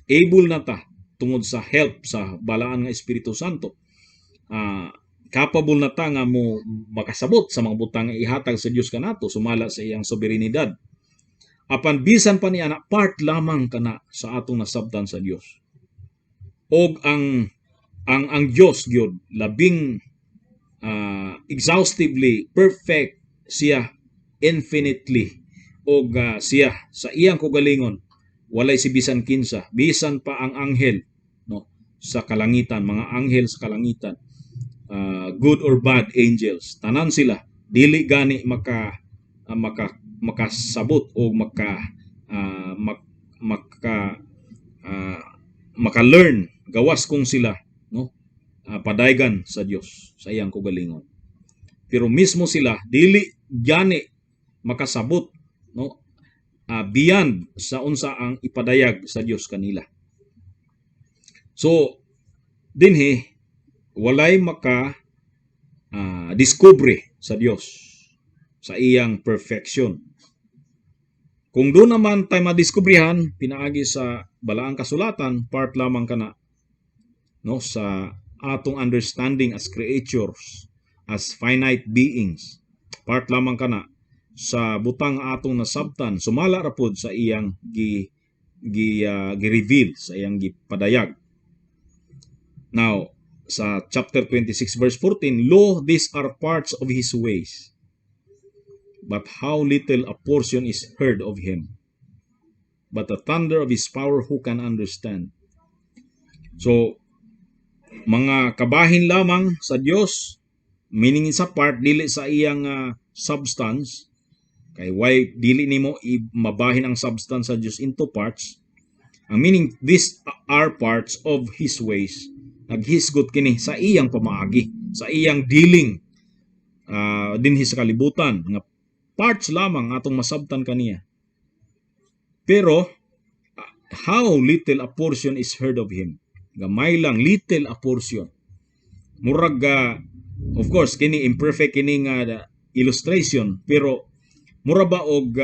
Able na ta tungod sa help sa Balaan nga Espiritu Santo. Capable na ta nga mo makasabot sa mga butang nga ihatag sa Dios kanato sumala sa iyang soberenidad. Apan bisan pa ni ana, part lamang kana sa atong nasabtan sa Dios. Og ang Dios gyud labing exhaustively perfect siya, infinitely, og siya sa iyang kaugalingon walay si bisan kinsa, bisan pa ang anghel, no, sa kalangitan, mga anghel sa kalangitan, good or bad angels, tanan sila dili gani maka makasabot o maka learn gawas kung sila, no, padaygan sa Dios sa iyang kaugalingon. Pero mismo sila dili gani makasabot. no, beyond sa unsa ang ipadayag sa Dios kanila. So dinhi walay maka discovery sa Dios sa iyang perfection. Kung duna man tay madiskubrihan pinaagi sa Balaang Kasulatan, part lamang kana, no, sa atong understanding as creatures, as finite beings. Part lamang kana sa butang atong nasabtan sumala ra pod sa iyang gi gi gi-reveal, sa iyang gipadayag. Now, sa chapter 26 verse 14, "Lo, these are parts of his ways. But how little a portion is heard of him. But the thunder of his power, who can understand?" So, mga kabahin lamang sa Dios, meaning sa part, dili sa iyang substance, kay why dili nimo mabahin ang substance sa Dios into parts. Ang meaning, these are parts of his ways. Naghisgot kini sa iyang pamaagi, sa iyang dealing dinhi sa kalibutan nga parts lamang atong masabtan kaniya. Pero how little a portion is heard of him. Gamay lang, little a portion. Murag of course kini imperfect kini nga illustration, pero mura ba og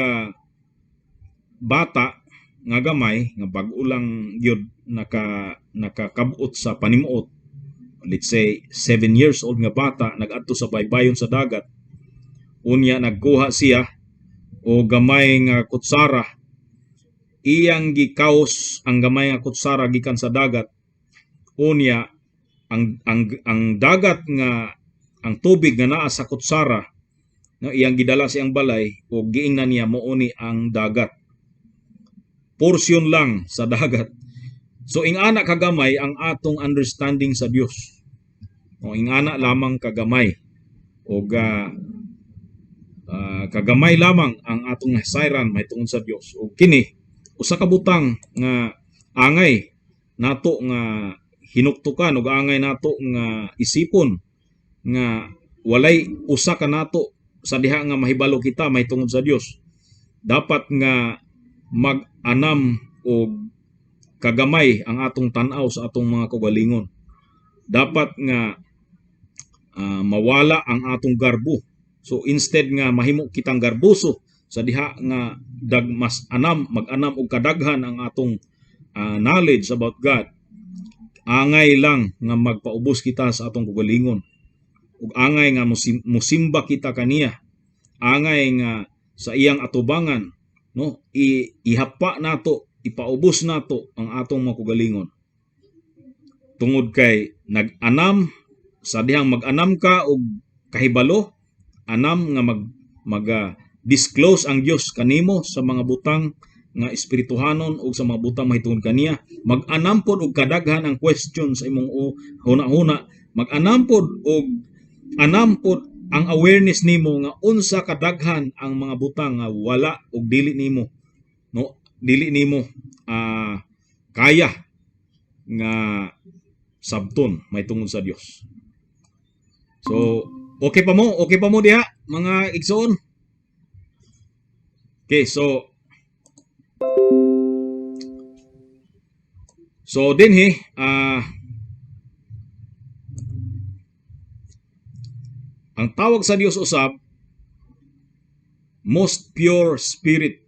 bata nga gamay nga bag-o lang gyud nakakabot sa panimuot, let's say 7 years old nga bata, nagadto sa baybayon sa dagat, unya nagkuha siya og gamay nga kutsara, iyang gikaos ang gamay nga kutsara gikan sa dagat, unya ang dagat nga ang tubig nga naa sa kutsara, no, iyang gidala sa iyang balay ug giingnan niya mao ni ang dagat, portion lang sa dagat. So ingana kagamay ang atong understanding sa Dios, o ingana lamang kagamay og kagamay lamang ang atong nasayran mahitungod sa Dios. Ug kini usa ka butang nga angay nato nga hinuktukan ug angay nato nga isipon nga walay usa ka nato sa diha nga mahibalo kita mahitungod sa Dios. Dapat nga mag-anam og kagamay ang atong tan-aw sa atong mga kaugalingon. Dapat nga mawala ang atong garbo. So instead nga mahimo kitang garboso sa diha nga dag mas anam mag-anam og kadaghan ang atong knowledge about God, angay lang nga magpaubos kita sa atong kaugalingon ug angay nga musimba kita kaniya, angay nga sa iyang atubangan, no, ihapa nato, ipaubos nato ang atong mga kaugalingon tungod kay nag-anam sa dihang mag-anam ka og kahibalo, anam nga mag mag disclose ang Dios kanimo sa mga butang nga espirituhanon ug sa mga butang mahitungod kaniya, mag-anam pod og kadaghan ang question sa imong huna-huna, mag-anam pod og anam pod ang awareness nimo nga unsa kadaghan ang mga butang nga wala ug dili nimo, no, dili nimo kaya nga sabton mahitungod sa Dios. So, okay pa mo? Okay pa mo diha, mga igsoon? Okay, so dinhi ang tawag sa Dios usab, most pure spirit.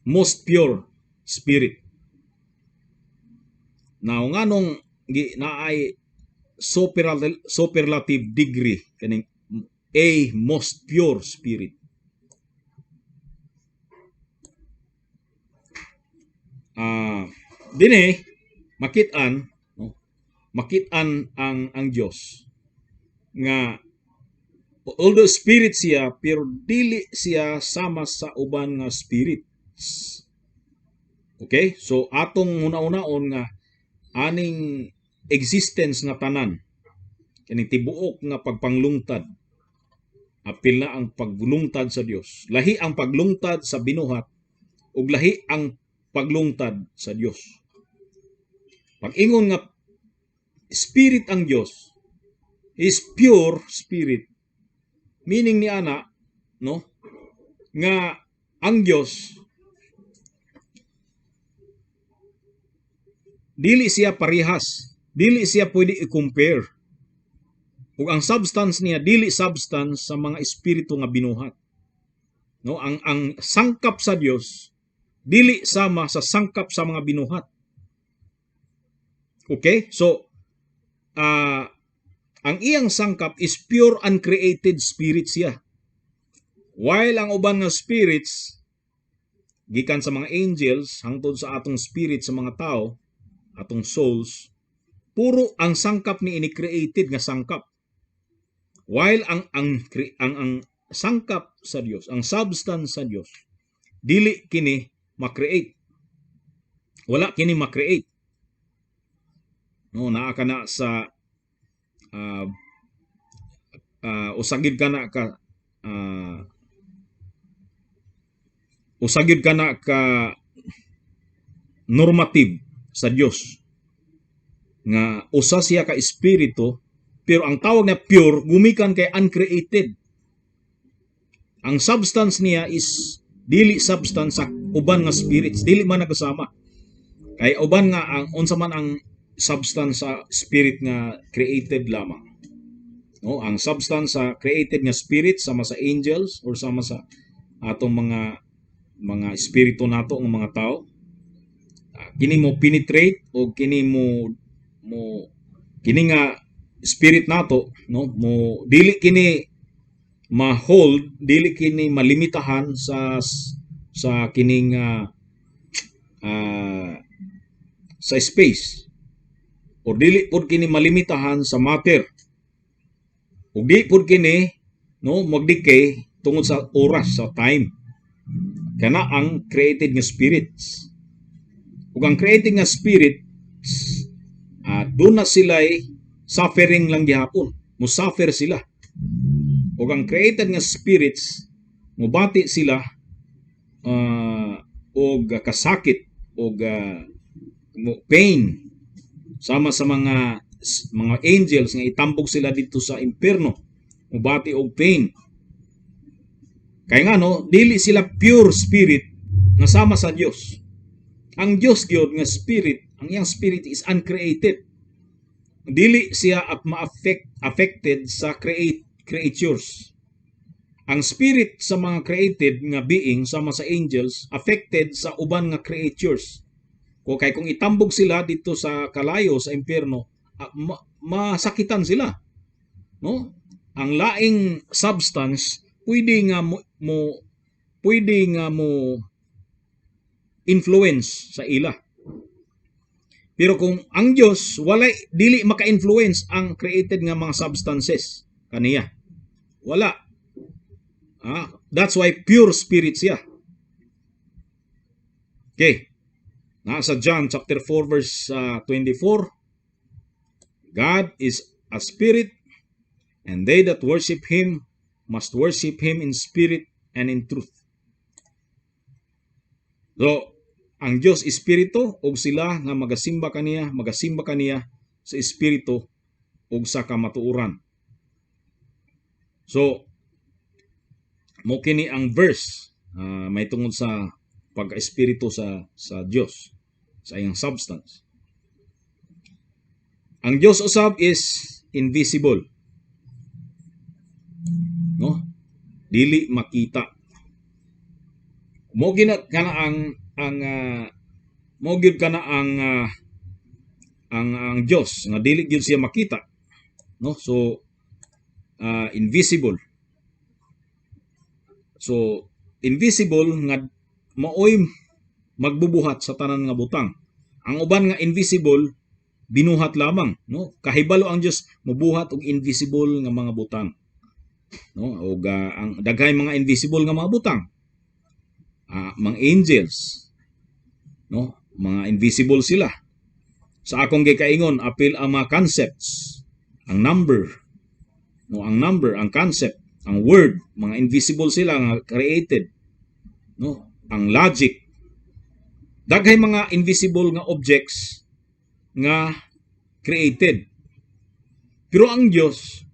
Most pure spirit. Now, nganong gi naay superlative degree kaning a most pure spirit? Dinhi makit-an, no, makit-an ang Dios nga although spirit siya, pero dili siya sama sa uban nga spirits. Okay? So atong una-unaon nga aning existence nga tanan, kining tibuok nga pagpanglungtad, apil na ang paglungtad sa Dios. Lahi ang paglungtad sa binuhat ug lahi ang paglungtad sa Dios. Pag-ingon nga spirit ang Dios, is pure spirit. Meaning ni ana, no, nga Ang Dios, dili siya parehas, dili siya pwede i-compare. Ug ang substance niya dili substance sa mga espiritu nga binuhat. No, ang sangkap sa Dios dili sama sa sangkap sa mga binuhat. Okay? So ang iyang sangkap is pure uncreated spirit siya. While ang uban nga spirits gikan sa mga angels hangtod sa atong spirit sa mga tao, atong souls, puro ang sangkap ni ini created nga sangkap. While ang sangkap sa Dios, ang substance sa Dios, dili kini ma-create. Wala kini ma-create. No, naa ka na sa usagid ka na ka usagid ka na ka normative sa Dios nga usa siya ka espiritu, pero ang tawag na pure gumikan kay uncreated. Ang substance niya is dili substance sa uban nga spirits, dili man nagkasama kay uban nga ang unsa man ang substance sa spirit nga created lamang, no? Ang substance sa created nga spirit, sama sa angels or sama sa atong mga espiritu nato ng mga tao, kini mo penetrate o kini mo mo kini nga spirit nato, no, mo dili kini ma-hold, dili kini malimitahan sa kining sa space or dili pud kini malimitahan sa matter ug di pud kini, no, mag-decay tungod sa oras, sa time. Kana ang created nga spirits. Ug ang created nga spirits, doon na sila'y suffering lang gihapon, mo suffer sila. Ug ang created nga spirits, mubati sila og kasakit og pain sama sa mga angels nga itambok sila dito sa impierno, mubati og pain. Kay ngano? Dili sila pure spirit nga sama sa Dios. Ang Dios gyud nga spirit, ang iyang spirit is uncreated. Dili siya at ma-affect affected sa create creatures. Ang spirit sa mga created nga being, sama sa angels, affected sa uban nga creatures. Ko kay kung itambog sila dito sa kalayo, sa impyerno, masakitan sila, no? Ang laing substance pwede nga mo influence sa ila. Pero kung ang Dios, walay, dili maka-influence ang created nga mga substances kaniya. Wala. That's why pure spirit siya. Okay. Nasa John chapter 4 verse 24, "God is a spirit, and they that worship him must worship him in spirit and in truth." So, ang Dios espiritu ug sila nga magasimba kaniya sa espiritu ug sa kamatuoran. So, mo kini ang verse may tungod sa pagka-espiritu sa Dios, sa iyang substance. Ang Dios usab is invisible. No? Dili makita. Mo gina kana ang mo gyud kana ang Dios nga dili gyud siya makita. No? So invisible. So invisible nga maoy magbubuhat sa tanan nga butang. Ang uban nga invisible, binuhat lamang, no? Kahibalo ang Dios mobuhat og invisible nga mga butang. No? Og ang daghay mga invisible nga mga butang. Mga angels, no? Mga invisible sila. Sa akong gikaingon, apil ang mga concepts, ang number, no, ang number, ang concept, ang word, mga invisible sila nga created, no? Ang logic. Daghay mga invisible nga objects nga created. Pero ang Dios,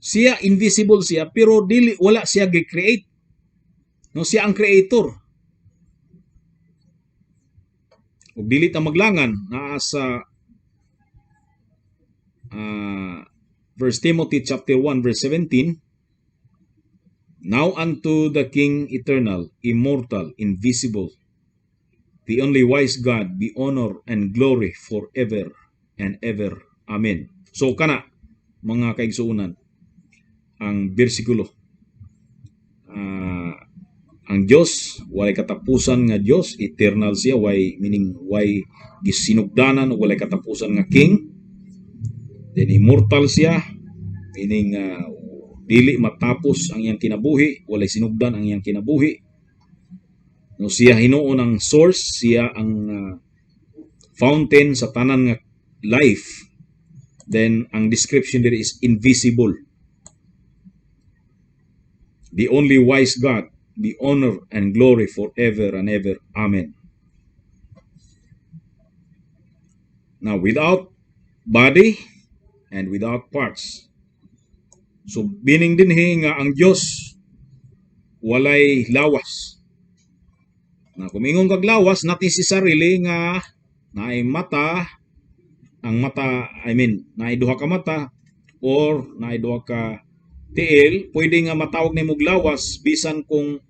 siya invisible siya pero dili, wala siya gi-create. No, siya ang creator. Ug dili ta maglangan, naa sa 1 Timothy chapter 1 verse 17, "Now unto the King eternal, immortal, invisible, the only wise God, be honor and glory forever and ever. Amen." So kana, mga kaigsuonan, ang bersikulo. Ang Dios walay katapusan nga Dios, eternal siya, way, meaning way gisinugdanan o walay katapusan nga king. Then immortal siya, meaning dili matapos ang iyang kinabuhi, walay sinugdan ang iyang kinabuhi. No, siya hinuon ang source, siya ang fountain sa tanan nga life. Then ang description there is invisible. The only wise God, be honor and glory forever and ever. Amen. Now, without body and without parts. So, meaning dinhi nga ang Dios walay lawas. Na kung ingon kag lawas, not necessarily nga naay mata, ang mata, I mean, naay duha ka mata or naay duha ka tiil. Pwede nga matawag nimo lawas bisan kung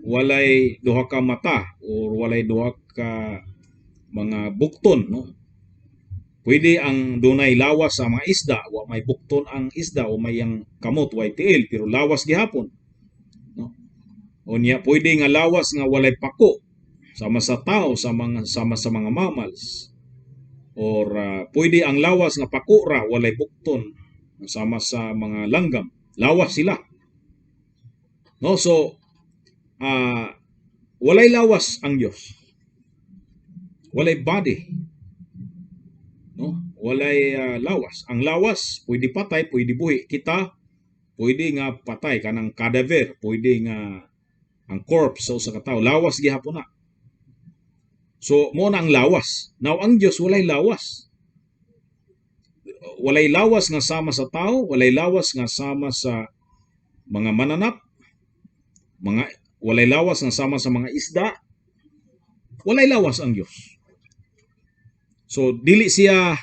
walay duha ka mata or walay duha ka mga bukton, no? Pwede ang dunay lawas sa mga isda, wa may bukton ang isda o may ang kamot way tiil, pero lawas gihapon, no? Unya pwede nga lawas nga walay pako, sama sa tao, sa mga sama sa mga mammals. Or pwede ang lawas nga pako ra, walay bukton, sama sa mga langgam. Lawas sila. No, so walay lawas ang Dios. Walay body. No? Walay lawas. Ang lawas pwede patay, pwede buhi. Kita pwede nga patay, kanang cadaver, pwede nga ang corpse sa usa ka tawo, lawas gihapon na. So mo na ang lawas. Now ang Dios walay lawas. Walay lawas nga sama sa tao, walay lawas nga sama sa mga mananap, mga walay lawas nga sama sa mga isda. Walay lawas ang Dios. So dili siya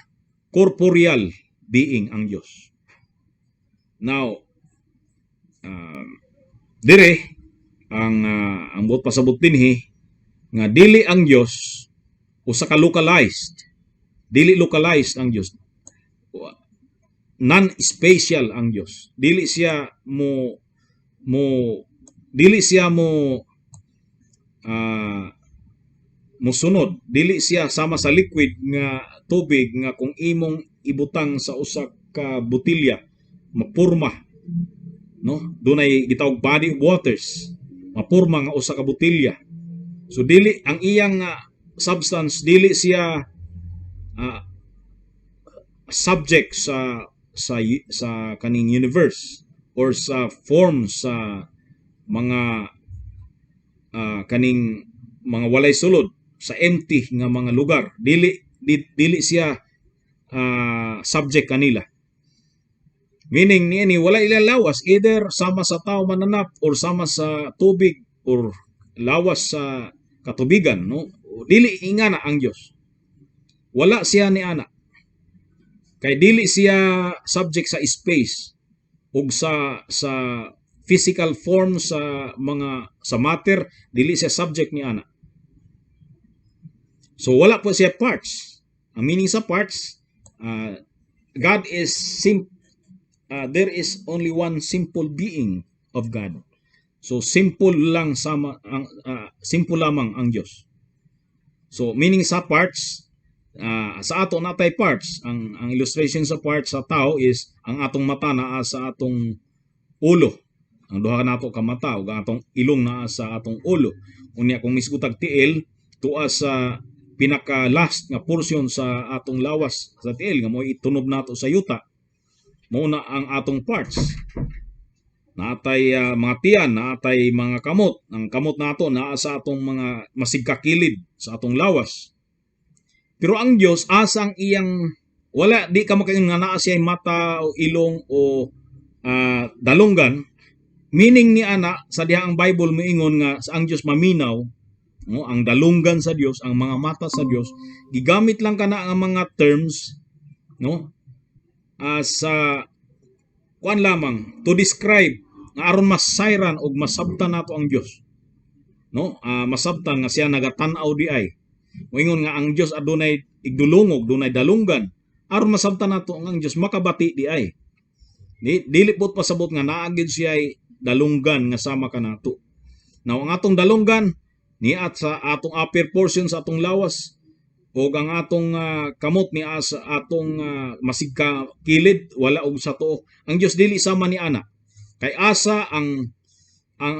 corporeal being ang Dios. Now, dire ang buot pasabot dinhi nga dili ang Dios usa ka localized. Dili localized ang Dios. Non-spatial ang Dios. Dili siya mo musunod. Dili siya sama sa liquid nga tubig nga kung imong ibutang sa usa ka botelya mapurma, no? Dunay gitawag body of waters, mapurma nga usa ka botelya. So dili ang iyang substance, dili siya subject sa kaning universe or sa form sa mga kaning mga walay sulod, sa empty nga mga lugar. Dili siya subject kanila. Meaning niini, wala ila lawas, either sama sa tao, mananap, or sama sa tubig or lawas sa katubigan, no? Dili ingana ang Dios. Wala siya ni ana kay dili siya subject sa space ug sa physical form, sa mga sa matter. Dili siya subject ni ana. So wala po siya parts. Ang meaning sa parts, God is sim there is only one simple being of God. So simple lang sama ang simple lamang ang Dios. So meaning sa parts, sa ato natay parts. Ang illustration sa parts sa tao is ang atong mata naa sa atong ulo. Ang duha nato ka mata ug ang atong ilong naa sa atong ulo. Unya kung misgutag tiil, tua sa pinaka last nga portion sa atong lawas, sa tiil nga mo'y itunob nato sa yuta. Mao na ang atong parts. Naatay mga tiyan, naatay mga kamot. Ang kamot nato naa sa atong mga masigkakilid sa atong lawas. Pero ang Dios, asa ang iyang, wala, di ka makaingon nga naa siya mata o ilong o dalunggan. Meaning ni ana sa diha ang Bible moingon nga sa ang Dios maminaw, no, ang dalunggan sa Dios, ang mga mata sa Dios, gigamit lang kana ang mga terms, no, sa kuan lamang to describe nga aron masayran og masabtan nato ang Dios. No? Masabtan nga siya nagatan-aw di ay. Moingon nga ang Dios adunay igdulungog, dunay dalunggan. Aron masabtan nato nga ang Dios makabati di ay. Dili buot pasabot nga naa gyud siya dalunggan nga sama kanato. Now, ang atong dalunggan niat sa atong upper portion sa atong lawas ug ang atong kamot niya sa atong masig ka kilid, wala og sa tuo. Ang Dios dili sama ni ana. Kay asa ang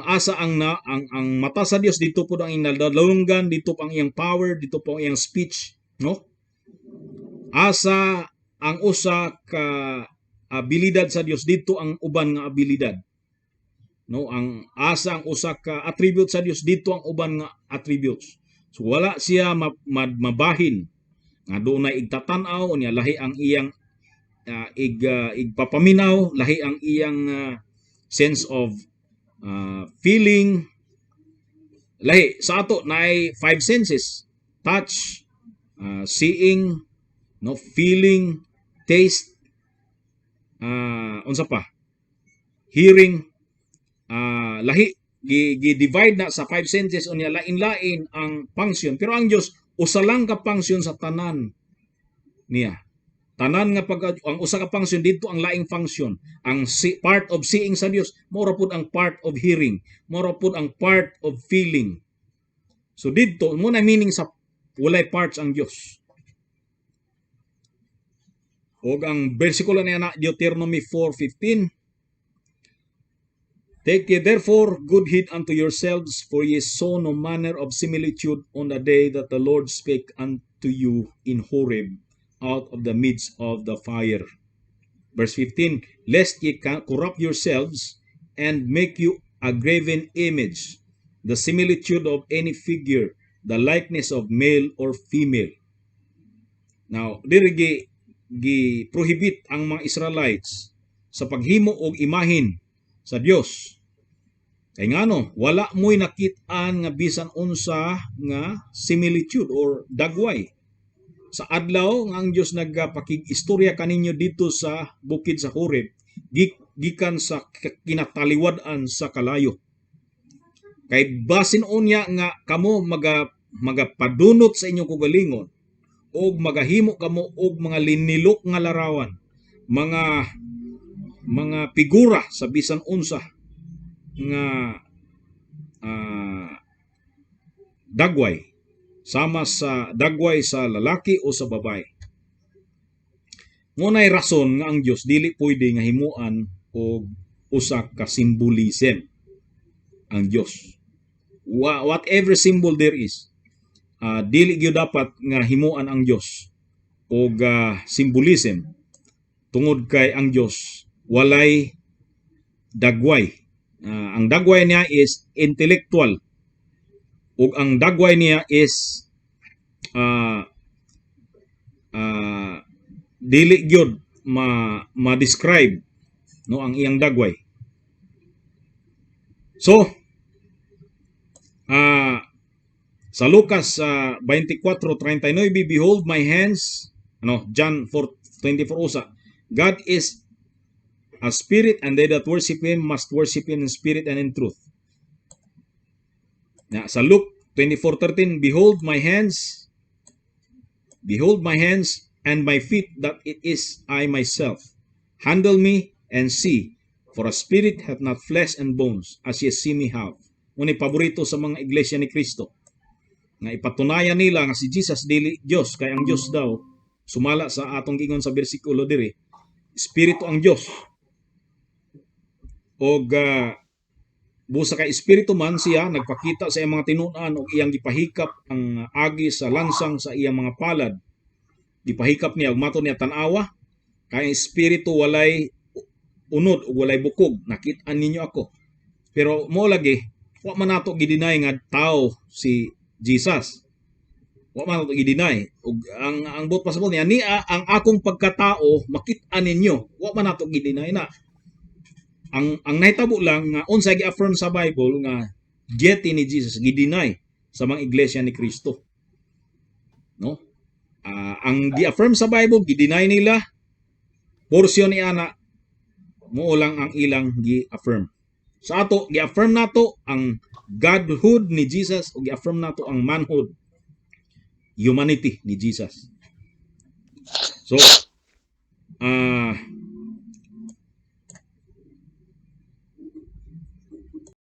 asa ang na ang mata sa Dios, dito po ang iyang dalunggan, dito po ang iyang power, dito po ang iyang speech, no? Asa ang usa ka abilidad sa Dios, dito ang uban nga abilidad. No, ang asa ang usa ka attribute sa Dios, dito ang uban nga attributes. So wala siya mabahin nga dunay igtatan-aw unya lahi ang iyang igpapaminaw, lahi ang iyang sense of feeling. Lahi sa ato, naay five senses: touch, seeing, no, feeling, taste, unsa pa, hearing. Lahi gi divide na sa five senses unya lain-lain ang function, pero ang Dios usa lang ka function sa tanan niya. Tanan nga pag ang usa ka function, dito ang laing function. Ang si, part of seeing sa Dios mao ra pud ang part of hearing, mao ra pud ang part of feeling. So didto mo na meaning sa walay parts ang Dios. Og ang bersikulo niya na Deuteronomy 4:15: "Take ye therefore good heed unto yourselves, for ye saw no manner of similitude on the day that the Lord spake unto you in Horeb out of the midst of the fire." Verse 15, "Lest ye corrupt yourselves and make you a graven image, the similitude of any figure, the likeness of male or female." Now, diri gi prohibit ang mga Israelites sa paghimo og imahin sa Dios. Kay ngano, wala mo'y nakit-an nga bisan unsa nga similitude or dagway sa adlaw nga ang Dios nagapakig-istorya kaninyo dito sa bukid sa Horeb gikan sa kinataliwad-an sa kalayo. Kay basin unya nga kamo magapadunot sa inyong kaugalingon og magahimo kamo og mga linilok nga larawan, mga figura sa bisan unsa nga dagway, sama sa dagway sa lalaki o sa babae. Ngunay rason nga ang Dios dili pwede nga himuan og usa ka symbolism ang Dios. Whatever symbol there is, dili gyud dapat nga himuan ang Dios og symbolism tungod kay ang Dios walay dagway. Ang dagway niya is intellectual ug ang dagway niya is dili gyud ma ma-describe, no, ang iyang dagway. So sa Lucas 24:39, "Behold my hands," ano, John 4:24 usa, "God is a spirit and they that worship him must worship him in spirit and in truth." Na, sa Luke 24:13, "Behold my hands, behold my hands and my feet, that it is I myself. Handle me and see, for a spirit hath not flesh and bones, as ye see me have." Ngunit paborito sa mga Iglesia ni Cristo nga ipatunayan nila nga si Jesus dili Dios, kay ang Dios daw, sumala sa atong gingon sa bersikulo diri, espiritu ang Dios. Og busa kay espiritu man siya, nagpakita sa iyang mga tinun-an og iyang gipahikap ang agi sa lansang sa iyang mga palad. Gipahikap niya ug mato niya, "Tan-awa kay ang espiritu walay unod ug walay bukog, nakit-an ninyo ako." Pero mo lagi wa man nato gi-deny nga tao si Jesus. Wa man nato gi-deny. Ug ang buot pasabot niya niya, "Ang akong pagkatao makit-an ninyo." Wa man nato gi-deny na. Ang nahitabo lang nga unsa gi-affirm sa Bible nga deity ni Jesus, gi-deny sa mga Iglesia ni Kristo. No? Ang gi-affirm sa Bible, gi-deny nila. Portion ni ana mao lang ang ilang gi-affirm. Sa ato, gi-affirm nato ang Godhood ni Jesus o gi-affirm nato ang manhood, humanity ni Jesus. So,